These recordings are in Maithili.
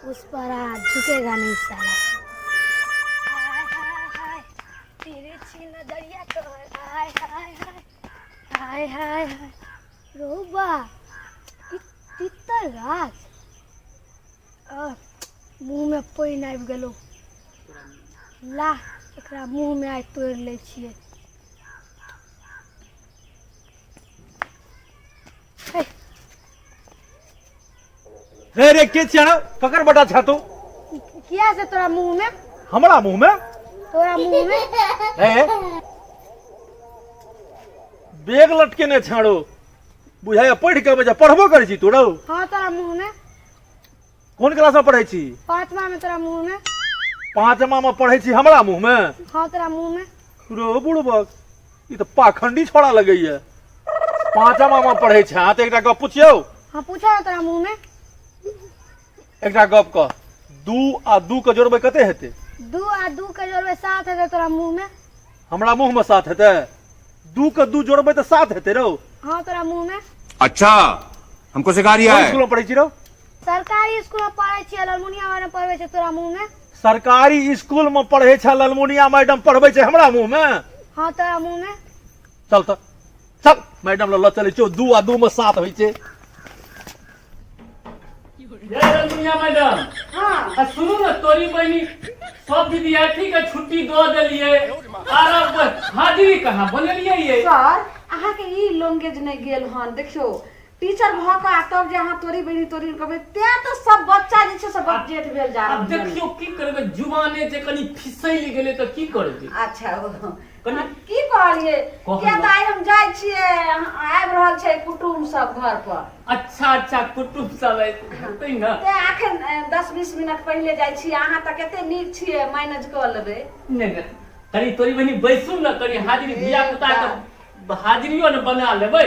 पुष्पराज झुकेगा नहीं साला। हाय हाय हाय तिरछी नजरिया तोहर, हाय हाय हाय हाय हाय हाय। रौबा ई तितर गाछ, मुँह में पानि आबि गेलो। ला एकरा मुँह में आइ तोड़ि लै छियै। रे रे के छिया ना ककर बटा छा तू? किया से तोरा मुंह में? हमरा मुंह में? तोरा मुंह में। ए बेग लटकेने छाड़ो बुझाया पढ़ के बजा पढ़बो करै छी तू रौ? हाँ तोरा मुंह में। कोन क्लास में पढ़ै छी? पांचवा में। तोरा मुंह में। पांचवा में पढ़ै छी हमरा मुंह में? हाँ तोरा मुंह में। रो बुड़बक ई तऽ पाखंडी छोड़ा लगैया। पांचवा में पढ़ै छै। हाँ तऽ एकटा गप पुछियौ? हाँ पूछो ना तोरा मुंह में। एकटा गप कह, 2 आ 2 के जोड़बै कते हेतै? 2 आ 2 के जोड़बै 7 हेतै तोरा मुंह में। हमरा मुंह में 7 हेतै? 2 के 2 जोड़बै तऽ 7 हेतै रौ। हाँ तोरा मुंह में। अच्छा हमको सिखा रिया कोन है। स्कूल में पढ़ै छी रौ? सरकारी स्कूल में पढ़ै छियै, ललमुनिया मैडम पढ़बै छै। तोरा मुंह में। सरकारी स्कूल में पढ़ै छै ललमुनिया मैडम पढ़बै छै हमरा मुंह में? हाँ तोरा मुंह में। चल तऽ चल मैडम लग लऽ चलै छियौ। 2 आ 2 में 7 होइ छै। जय ललमुनिया मैडम। हाँ। आ सुनू ने तोरी बहिनी सब विद्यार्थी के छुट्टी दऽ देलियै आर अब हाजिरी कहाँ बनेलियै ये? सर अहाँके ई लैंग्वेज नहि गेल हन। देखियौ टीचर भऽ कऽ आ तब जे अहाँ तोरी बहिनी तोरी कहबै तें तऽ सब बच्चा जे छै से बजेट भेल जा आब रहल हन। देखियौ की करबै, जुबाने जे कनि फिसलि गेलै तऽ की करबै। अच्छा ओ कनि की कहलियै? कहलहुँ। किया तऽ आइ हम जाइ छियै, आबि रहल छै कुटुम सब घर पर। अच्छा अच्छा कुटुम्ब सब हेतै ने। तें एखन 10-20 मिनट पहिले जाइ छियै। अहाँ तऽ कते नीक छियै, मैनेज कऽ लेबै। नहि नहि कनि तोरी बहिनी बैसू ने कनि हाजिरी धिया पुता के हाजिरियो ने बना लेबै।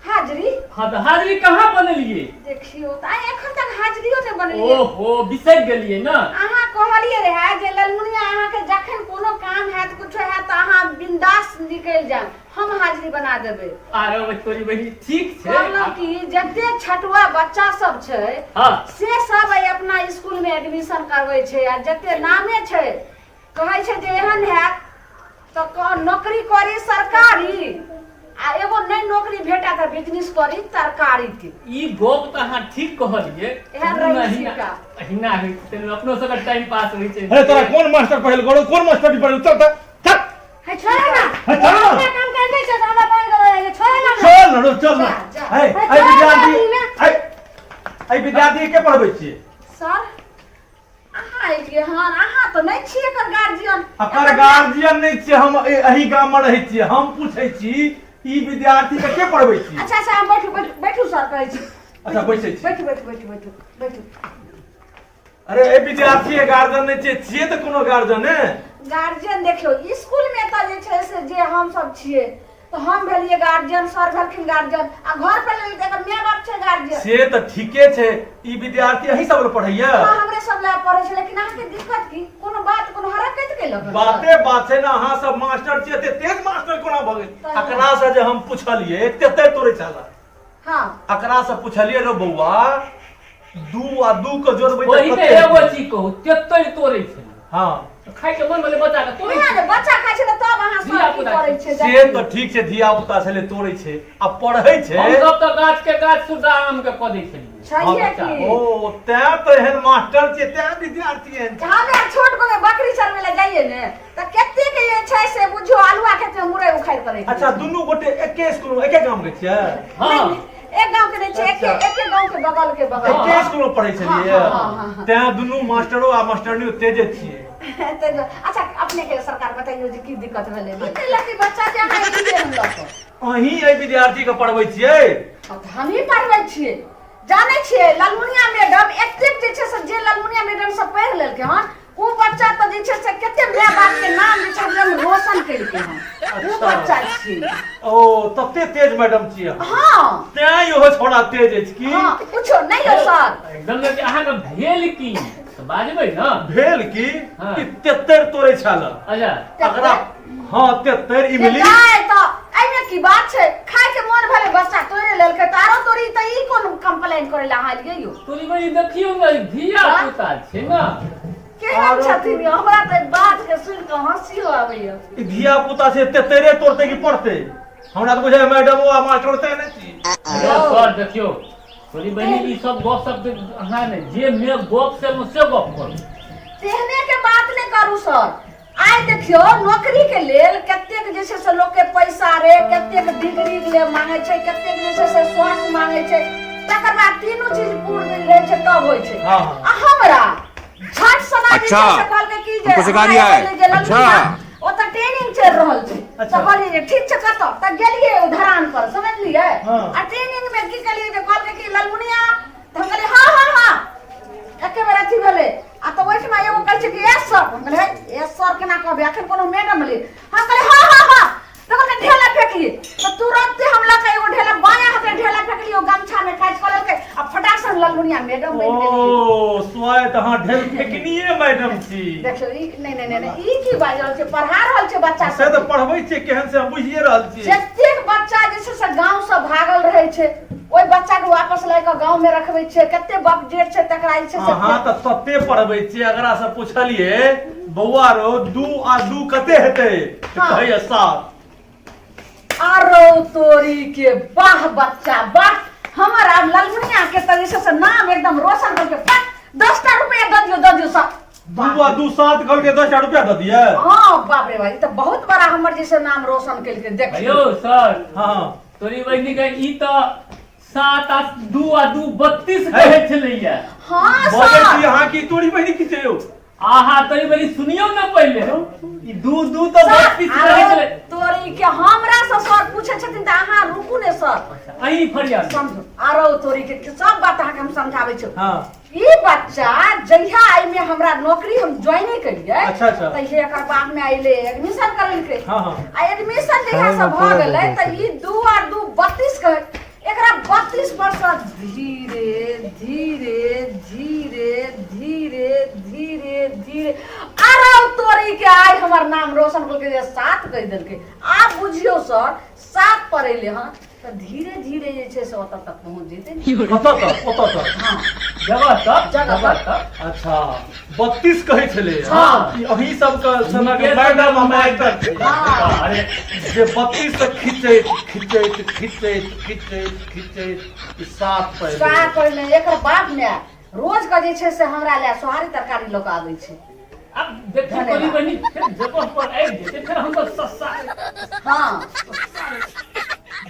हाजिरी? हाँ तऽ हाजिरी कहाँ बनेलियै? देखियौ तऽ आइ एखन तक हाजिरियो नहि बनेलियै। ओहो बिसरि गेलियै ने। अहाँ कहलियै रहए जे ललमुनिया अहाँके जखन कोनो काम हैत कुछो हैत तऽ अहाँ बिंदास निकलि जायब, हम हाजिरी बना देबै। आरो तोरी बहिनी ठीक छै। कहलहुँ कि जते छटुआ बच्चा सब छै हाँ। से सब आइ अपना स्कूल में एडमिशन करबै छै आ जते नामे छै कहै छै जे एहन हैत तऽ नौकरी करी सरकारी आ एगो नहि नौकरी भेटै तऽ बिजनेस करी तरकारी के। ई गप तऽ अहाँ ठीक कहलियै। एहन रही सिक्का। अहिना होइ छै अपनो सबके टाइम पास होइ छै। अरे तोरा कोन मास्टर पढ़ेल गोरो, कोन मास्टर पढ़ेल? चल तऽ चल। हे छोड़े ना। हे चल ना। अपना काम करने छै तऽ हमरा पढ़ के छोड़े ना। चल ना रो, चल ना। जा, जा। हे, हे, एहि चल ना विद्यार्थी मुँहमे। एहि विद्यार्थी के पढ़बै छियै? सर अहाँ एलियै हन, अहाँ तऽ नहि छियै एकर गार्जियन। एकर गार्जियन नहि छियै हम, एहि गाम में रहै छियै। हम पूछै छी ई विद्यार्थी के के पढ़बै छी? अच्छा अच्छा हम बैठू बैठू बैठू सर कहै छी। अच्छा बैसै छी। बैठू बैठू बैठू बैठू बैठू। अरे ए विद्यार्थी के गार्जियन नहि छियै, छियै तऽ कोनो गार्जियन ने? गार्जियन देखियौ स्कूल में तऽ जे छै से जे हम सब छियै तऽ हम भेलियै गार्जियन, सर भेलखिन गार्जियन आ घर पर लेल तऽ एकर माय बाप छै गार्जियन। से तऽ ठीके छै। ई विद्यार्थी अहीं सब लए पढ़ैया? हाँ हमरे सब लए पढ़ै छै। लेकिन अहाँके दिक्कत की? कोनो बात कोनो हरकत के लग बाते बात छै ने। अहाँ सब मास्टर छियै, एते तेज मास्टर कोना भऽ गेल? अकरा से जे हम पुछलियै तेते तोड़ै छला। हाँ अकरा से पुछलियै रो बौआ 2 आ 2 के जोड़बै तऽ ओहिमे कते एगो हेतै? चीज कहू, तेतरि तोड़ै छै। हाँ खाय के मन भेलै बच्चा के तोड़ै उएह छै। ने बच्चा खाइ छै तऽ तब अहाँ सब की धिया-पुता करै छै? से तऽ ठीक छै, धिया पुता छलै तोड़ै छै आ पढ़ै छै। हम सब तऽ गाछ के गाछ सुद्धा आम के कऽ दै छलियै। छैहे हँ, की। ओ तैं तऽ एहन मास्टर छियै, तैं विद्यार्थी एहन छै। हमे आर छोट गोमे बकरी चरबै लए जाइए ने तऽ कते के जे छै से बुझियौ आलुआ खेत में मुरई उखाड़ि कऽ राखि अच्छा दुनू गोटे एके स्कूल में एके गाम के छियै? हाँ। एक गांव के नहीं छै, एके अच्छा। एके गांव के बगल के बगल। एके स्कूल में पढ़ै छलियै? हाँ, हाँ, हाँ, हाँ। तैं दुनू मास्टरो आ मास्टरनियो तेजे छियै। तऽ अच्छा अपने के सरकार बताइयो जे की दिक्कत भेलै? की केलक ई बच्चा जे अहाँ एलियै हम लऽ कऽ? अहीं एहि विद्यार्थी के पढ़बै छियै? हाँ, तऽ हमही पढ़बै छियै। जानै छियै ललमुनिया मैडम एतेक जे छै से जे ललमुनिया मैडम सब पढ़ि लेलकै हन ओ बच्चा तऽ जे छै से कते माय बाप के नाम जे छै एकदम रोशन केलकै हन ओ अच्छा। बच्चा छियै। ओ तते तेज मैडम छियै? हाँ। तैं इहो छोड़ा तेज अछि की? हाँ पूछो नहीं यौ सर। एकदम नहि कि अहाँके भेल की तऽ बाजबै ने। भेल की हाँ। कि तेतरि तोड़ै छल। अच्छा अकरा हाँ तेतरि इमली गाय तऽ एहिमे की बात छै, खाय के मोन भेलै बच्चा तोड़ि लेलकै तऽ आरो तोरी तऽ ई कोन कंप्लेन करै लए अहाँ एलियै यौ? तोरी बहिनी देखियौ ने धिया पुता छै ने। केहन छथिन यौ, हमरा तऽ बात के सुनि कऽ हँसियो आबैया। ई धिया पुता छै तेतेरे तोड़ते कि पढ़ते? हमरा तऽ बुझाय मैडमो आ मास्टर ते नहि छी। यौ सर देखियौ तोरी बहिनी ई सब गप सब अहाँ ने जे मे गप से से गप करू। तेहने के बात नहि करू सर। आइ देखियौ नौकरी के लेल कतेक जे छै से लोक के पैसा रे, कतेक डिग्री ले मांगे छै, कतेक जे छै से स्वास्थ्य मांगे छै, तकर बाद तीनू चीज पूर्ण रहै छै तब होइ छै। हाँ, हाँ। आ हमरा झट सना जे अच्छा, छै से कहलकै की जे हमको सिखा हमरा रिया है। एगो जे ललमुनिया, अच्छा। ओतऽ ट्रेनिंग चलि रहल छै। अच्छा। तऽ कहलियै जे ठीक छै कतऽ, तऽ गेलियै ओ धरान पर, समझलियै? हाँ। आ ट्रेनिंग मे की केलियै जे कहलकै की ललमुनिया, तऽ हम कहलियै हाँ हाँ हाँ, एके बेर अथी भेलै। आ तऽ ओहिठमा एगो कहै छै कि एस सर, हम कहलियै हे एस सर केना कहबै, अखन कोनो मैडम भेलै। हम कहलियै हाँ हाँ हाँ, तऽ कहलकै ढेला फेकलियै, तऽ तुरन्ते हम लऽ कऽ एगो ढेला बायाँ हाथे ढेला फेकलियै, ओ गमछामे काटि कऽ लेलकै आ फटाक से ललमुनिया मैडम बनि गेलियै। ओ स्वाय तऽ अहाँ ढेल फेकनिये मैडम छी। देखियौ ई नहि नहि नहि ई की बाजि रहल छै, पढ़ा रहल छै बच्चा से तऽ पढ़बै छियै केहन से हम बुझिए रहल छियै। जतेक बच्चा जे छै से गाँव से भागल रहै छै ओहि बच्चा के वापस लए कऽ गाँव में रखबै छियै, कते बाप जेठ छै तकरा जे छै से अहाँ तऽ तते पढ़बै छियै, अगरा से पुछलियै बौआ रो 2 आ 2 कते हेतै? तऽ हाँ। कहैया 7। आरो तोरी के वाह बच्चा वाह, हमर आब ललमुनिया के तऽ जे छै से नाम एकदम रोशन करके पट 10टा रुपया दऽ दियौ, दऽ दियौ सब। 2 आ 2 7 कहलकै 10टा रुपया दऽ दियै। हाँ बाप रे भाई, ई तऽ बहुत बड़ा हमर जे छै नाम रोशन केलकै। देखियौ यौ सर। हाँ। तोरी बहिनी के ई तऽ 7 आ 2 आ 2 32 कहै छलैया। हाँ बजै सर। छी अहाँ की तोरी बहिनी की छै यौ? आहा तोरी बहिनी सुनियौ ने पहिले, ई 2 2 तऽ सर, 32 कहै आरो छलै। तोरी के हमरा से सर पूछै छथिन तऽ अहाँ रुकू ने सर। अहीं फरियाद समझो आरो तोरी के सब बात अहाँके हम समझाबै छी। हाँ। ई बच्चा जहिया एहिमे हमरा नौकरी हम ज्वाइने केलियै, अच्छा, अच्छा। तहिया एकर बाप में अइले एडमिशन करेलकै। हाँ, हाँ। आ एडमिशन जहिया से भऽ गेलै तऽ ई 2 आ 2 32 के एकरा 32 वर्ष धीरे धीरे धीरे धीरे धीरे धीरे आरो तोरी के आइ हमर नाम रोशन केलकै जे 7 कहि देलकै। आब बुझियौ सर 7 पर एलै हँ तऽ धीरे धीरे जे छै से ओतऽ तक पहुँच जेतै ने। कतऽ तक? ओतऽ तक? हाँ। जगह तक, जगह जगह तक। तक। अच्छा 32 कहै छलै। हाँ। ई अहीं सबके सनक मैडम आ मास्टर छै। हाँ। अरे जे 32 से खिचैत खिचैत खिचैत खिचैत खिचैत ई 7 पर एलै। 7 पर एलै। एकर बाप ने रोज के जे छै से हमरा लए सोहारी तरकारी लऽ कऽ आबै छै। अब देखियौ धन्यवाद। तोरी बहिनी फेर जगह पर आबि जेतै, फेर हम सस्ता। हाँ।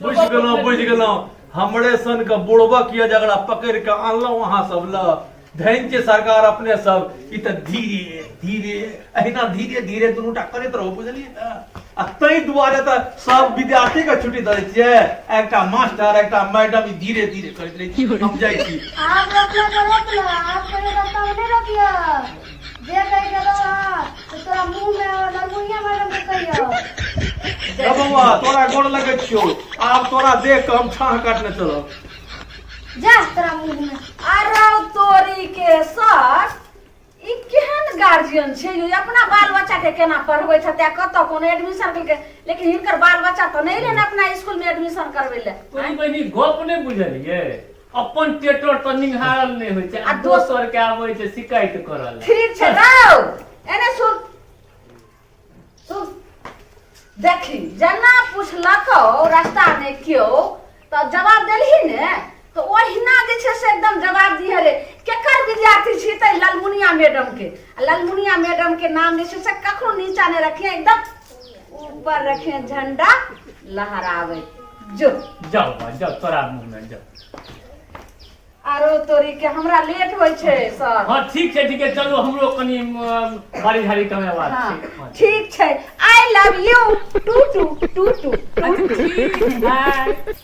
बुझि गेलहुँ, बुझि गेलहुँ। हमरे सन के बुड़बक यऽ जकरा पकड़ि कऽ अनलहुँ अहाँ सब लग। धैन छै सरकार अपने सब। ई तऽ धीरे धीरे अहिना धीरे धीरे दुनू टा करैत रहू, बुझलियै ने? आ ताहि दुआरे तऽ सब विद्यार्थी के छुट्टी दऽ दै छियै, एकटा मास्टर एकटा मैडम ई धीरे धीरे करैत रहै छी। हम जाइ छी। आप रोपला तऽ रोपला, आप कहियो रास्ता में नहि रोपिया। जे कहि गेलौ हँ से तोरा मुँह में ललमुनिया मैडम के कहियो। रौ बौआ, तोरा गोर लगै छियौ, आब तोरा देख कऽ हम छाह काटने चलब। जा तोरा मुँह में। अरे तोरी के सर, ई केहन गार्जियन छै यो, अपना बाल बच्चा के केना पढ़बै छथि आ कतऽ कोनो एडमिशन केलकै, लेकिन हिनकर बाल बच्चा तऽ नहि एलै ने अपना स्कूल में एडमिशन करबै लए। तोरी बहिनी गप नहि बुझलियै, अपन टेटर तऽ निहारल नहि होइ छै आ आ दोसर के आबै छै शिकायत करऽ लए। ठीक छै रौ, एने सुन सुन, देखी जेना पुछलकौ रास्ता में केओ तऽ जवाब देलही ने, तऽ ओहिना जे छै से एकदम जवाब दिहे रे। केकर विद्यार्थी छी? तऽ ललमुनिया मैडम के। आ ललमुनिया मैडम के नाम जे छै से कखनो नीचा नहि रखिए, एकदम ऊपर रखिए, झंडा लहराबै जो। जाओ बा, जाओ तोरा मुँह में जाओ। आरो तोरी के हमरा लेट होइ छै सर। हाँ ठीक छै, ठीक छै, चलू हमरो कनि बाड़ी झाड़ी कमेबाक हाँ, छै। हाँ, ठीक छै। I love you two two two two two. ठीक है।